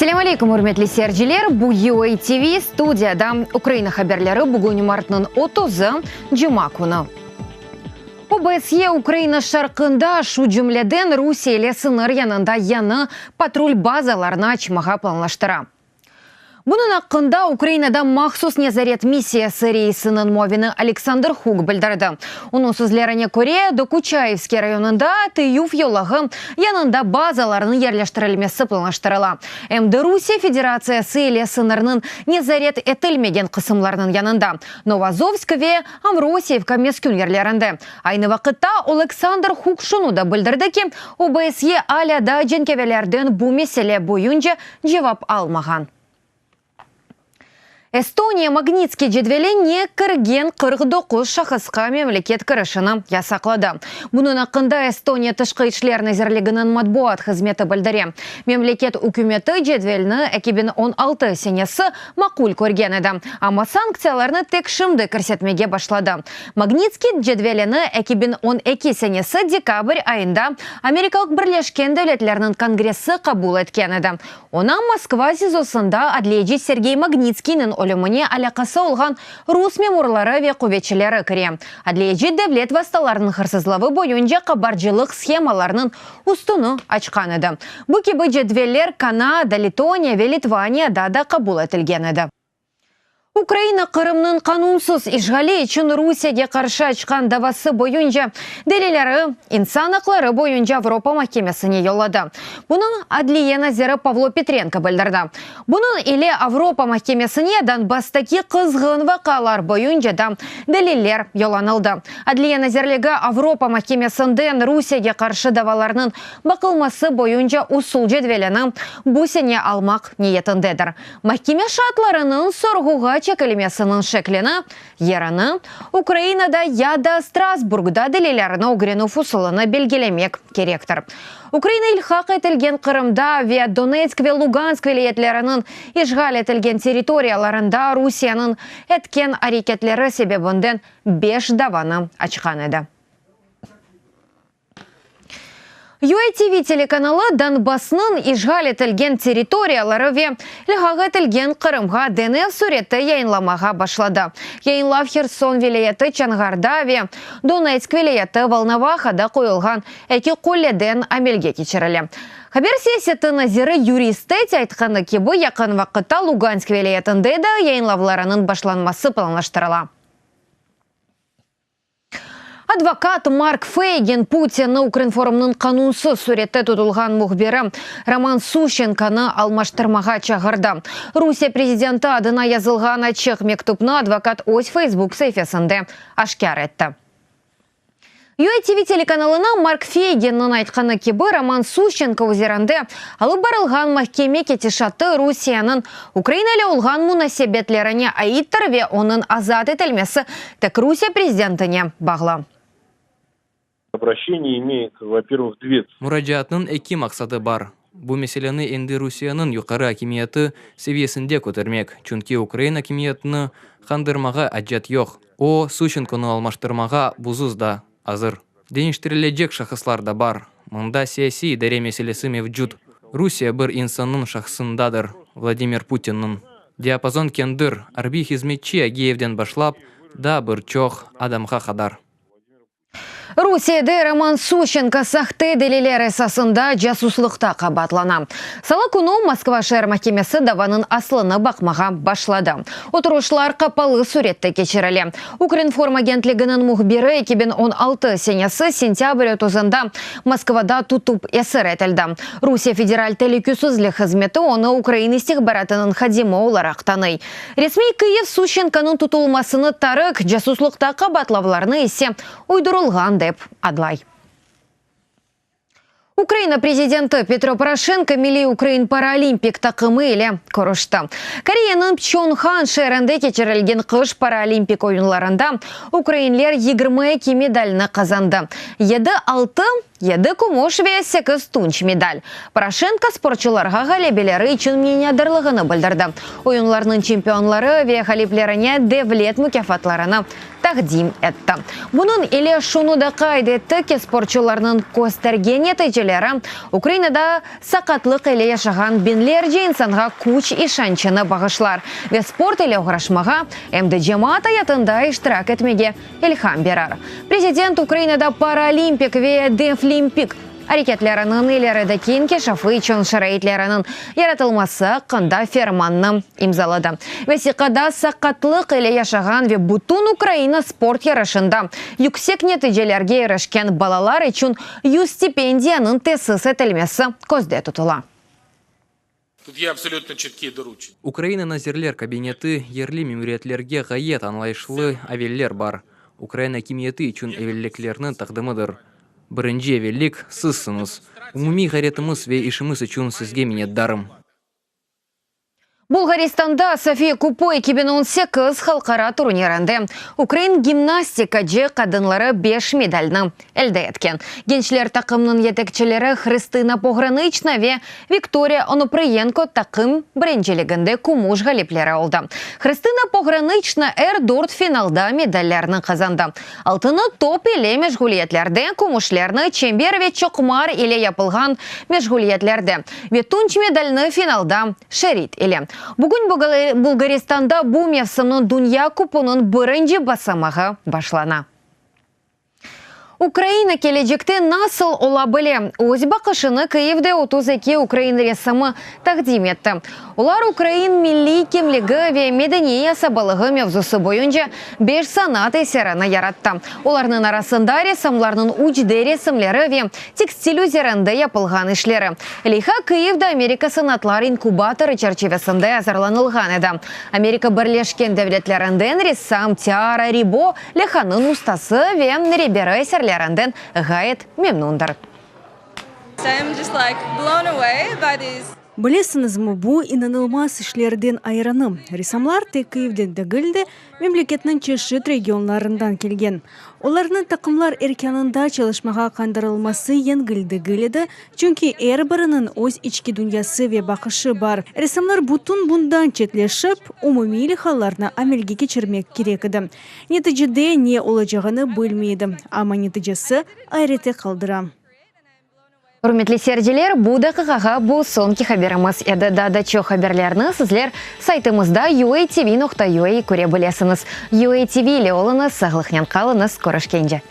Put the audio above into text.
Selâm aleyküm, ürmetli seyirciler! Bu UA TV, studiyada Ukraina haberleri, bugün martnıñ otuzı, cuma künü. OBSYE Ukraina şarqında, şu cümleden Rusiye ile sıñır yanında yañı patrul bazalarını açmağa planlaştıra. Bunıñ aqqında Ukrainada Mahsus nezaret missiyası reisiniñ muavini Aleksandr Huk bildirdi. Onıñ sözlerine köre, Dokuçayevskiy rayonında tıyuv yolağı yanında bazalarnıñ yerleştirilmesi planlaştırıla, em de Rusiye Federatsiyası ile sıñırnıñ nezaret etilmegen qısımlarınıñ yanında, Novoazovsk ve Amvrosiyevka meskün yerlerinde. Aynı vaqıtta, Oleksandr Huk şunı da bildirdi ki, OBSYE alâ daa cenkâverlerden bu mesele boyunca cevap almağan. Estoniya Magnitskiy cedveline kirgen 49 şahısqa memleket kirişini yasaqladı. Bunıñ aqqında Estoniya Tışqı işler nazirliginiñ matbuat hızmeti bildire. Memleket ükümeti cedvelni 2016 senesi maqul körgen edi, amma sanktsiyalarnı tek şimdi kirsetmege başladı. Magnitskiy cedvelini 2012 senesi dekabr ayında Amerika Birleşken Devletlerniñ Kongressi qabul etken edi. Oña Moskva SİZOsında adliyeci Sergey Magnitskiyniñ ölümine alâqası olğan rus memurları ve quvetçileri kire. Adliyeci devlet vastalarınıñ hırsızlavı boyunca qabarcılıq shemalarınıñ üstüni açqan edi. Bu kibi cedveller Kanada, Letoniya ve Litvaniyada da qabul etilgen edi. Ukraina Qırımnıñ qanunsız işğali içün Rusiyege qarşı açqan davası boyunca delilleri İnsan aqları boyunca Avropa mahkemesine yolladı. Bunı Adliye naziri Pavlo Petrenko bildirdi. Bunıñ ile Avropa mahkemesine Donbasstaki qızğın vaqialar boyunca da deliller yollanıldı. Adliye nazirligi Avropa mahkemesinden Rusiyege qarşı davalarnıñ baqılması boyunca usul cedvelini bu sene almaq niyetindedir. Mahkeme şaatlarınıñ sorğuğa çekilmesiniñ şeklini, yerini, Ukrainada ya da Strasburgda delillerni ögrenüv usulını belgilemek kerektir. Ukraina ilhaq etilgen Qırımda ve Donetsk ve Lugansk vilâyetleriniñ işğal etilgen territoriyalarında Rusiyeniñ etken areketleri sebebinden beş davanı açqan edi. UATV telekanalı Donbassnıñ işğal etilgen territoriyaları ve ilhaq etilgen Qırımğa denev süreti yayınlamağa başladı. Yayınlav Herson vilâyeti Çanğarda ve Donetsk vilâyeti Volnovahada qoyulğan eki qulleden amelge keçirile. Haber siyaseti naziri Yuriy Stets aytqanı kibi, yaqın vaqıtta Lugansk vilâyetinde de yayınlavlarınıñ başlanması planlaştırıla. Advokat Mark Feygin Putinni Ukrinformnıñ qanunsız sürette tutulğan mühbiri Roman Suşçenkonı almaştırmağa çağırdı. Rusiye prezidenti adına yazılğan açıq mektüpni advokat öz Facebook saifesinde aşkâr etti. UATV telekanalına Mark Feyginniñ aytqanı kibi, Roman Suşçenko üzerinde alıp barılğan mahkeme ketişatı Rusiyeniñ Ukraina ile olğan munasebetlerine aittir ve onıñ azat etilmesi tek Rusiye prezidentine bağlı. Obraşeniye imeyet, vo-pervıh, dve. Muracaatnıñ eki maqsadı bar, bu meseleni endi Rusiyeniñ yuqarı akimiyeti seviyesinde kötermek, çünki ukrain akimiyetini qandırmağa acet yoq, o, Suşçenkonı almaştırmağa buzuz da azır. Deñiştirilecek şahıslar da bar. Mında siyasiy idare meselesi mevcut. Rusiye bir insannıñ şahsındadır, Vladimir Putinniñ. Diapazon kendir, arbiy hizmetçi Ageyevden başlap, daa bir çoq adamğa qadar. Rusiyede Roman Suşçenko sahte deliller esasında casuslıqta qabaatlana. Salı künü Moskva şeer mahkemesi davanıñ aslını baqmağa başladı. Oturışlar qapalı sürette keçirile. Ukrinform agentliginiñ mühbiri 2016 senesi sentâbr otuzında Moskvada tutıp esir etildi. Rusiye Federal telükesizlik hızmeti onı ukrain istihbaratınıñ hadimi olaraq tanıy. Resmiy Kyiv Suşçenkonıñ tutulmasını tarik, casuslıqta qabaatlavlarnı ise uydurılğan dep adlay. Ukraina prezidenti Petro Poroşenko milliy ukrain paralimpik taqımı ile körüşti. Koreyanıñ Pçonhan şeerinde keçirilgen qış paralimpik oyunlarında ukrainler 22 medalni qazandı, yedi altın. Yedi kümüş ve sekiz tunç medal. Poroşenko sportçularğa ğalebeleri içün minnetdarlığını bildirdi. Oyunlarnıñ çempionları ve ğaliplerine devlet mukâfatlarını taqdim etti. Bunıñ ile şunı da qayd etti ki, sportçularnıñ köstergen neticeleri Ukrainada saqatlıq ile yaşağan biñlerce insanğa küç, işançını bağışlar ve sport ile oğraşmağa, em de cemaat ayatında iştirak etmege ilham berer. Prezident Ukrainada paralimpik ve deflimpik areketleriniñ ilerideki inkişafı içün şaraitleriniñ yaratılması aqqında fermannı imzaladı. Vesiqada saqatlıq ile yaşağan ve bütün Ukraina sport yarışında yüksek neticelerge irişken balalar içün 100 stipendiyanıñ tesis etilmesi közde tutula. Ukraina Nazirler Kabineti, yerli memuriyetlerge ğayet añlayışlı aveller bar. Ukraina akimiyeti içün evelliklerniñ taqdimidir. Birinci evellik, sizsiñiz. Umumiy ğayretimiz ve işimiz içün sizge minnetdarım. Bulğaristanda Sofiya Kupu 2018 halqara turnirinde ukrain gimnastikacı qadınları beş medalni elde etken. Gençler taqımnıñ yetekçileri Hrıstına Pogranıçna ve Viktoriya Onopriyenko taqım birinciliginde kümüş ğalipleri oldı. Hrıstına Pogranıçna er dört finalda medallerni qazandı. Altını top ile meşğuliyetlerde, kümüşlerni çember ve çoqmar ile yapılğan meşğuliyetlerde ve tunç medalni finalda şerit ile. Bugün Bulğaristanda bu mevsimniñ Dünya kupunıñ birinci basamağı başlana. Ukraina kelecekte nasıl ola bile? Öz baqışını Kyivde 32 ukrain ressamı taqdim etti. Olar ukrain milliy kimligi ve medeniy asabalığı mevzusı boyunca beş sanat eserini yarattı. Olarnıñ arasında ressamlarnıñ üç D resimleri ve tekstil üzerinde yapılğan işleri. Leyha Kyivde Amerika sanatlar inkubatorı çerçivesinde azırlanılğan edi. Amerika Birleşken Devletlerinden ressam Tiara Ribo leyhanıñ ustası ve reberi eserlerinden ğayet memnundır. Bilesiñizmi, bu inanılmaz işlerden ayranım. Ressamlar tek Kyivden degil de, memleketniñ çeşit regionlarından kelgen. Olarnıñ taqımlar erkânında çalışmağa qandırılması yengil degil edi, çünki er biriniñ öz içki dünyası ve baqışı bar. Ressamlar bütün bundan çetleşip, umumiy leyhalarnı amelge keçirmek kerek edi. Neticede ne olacağını bilmey edim, amma neticesi ayrette qaldıra. Ürmetli seyirciler, bu daqiqağa bu soñki haberimiz edi. Daa da çoq haberlerni sizler saytımızda uatv nokta ua köre bilesiñiz. UATV ile oluñız, sağlıqnen qalıñız, körüşkence!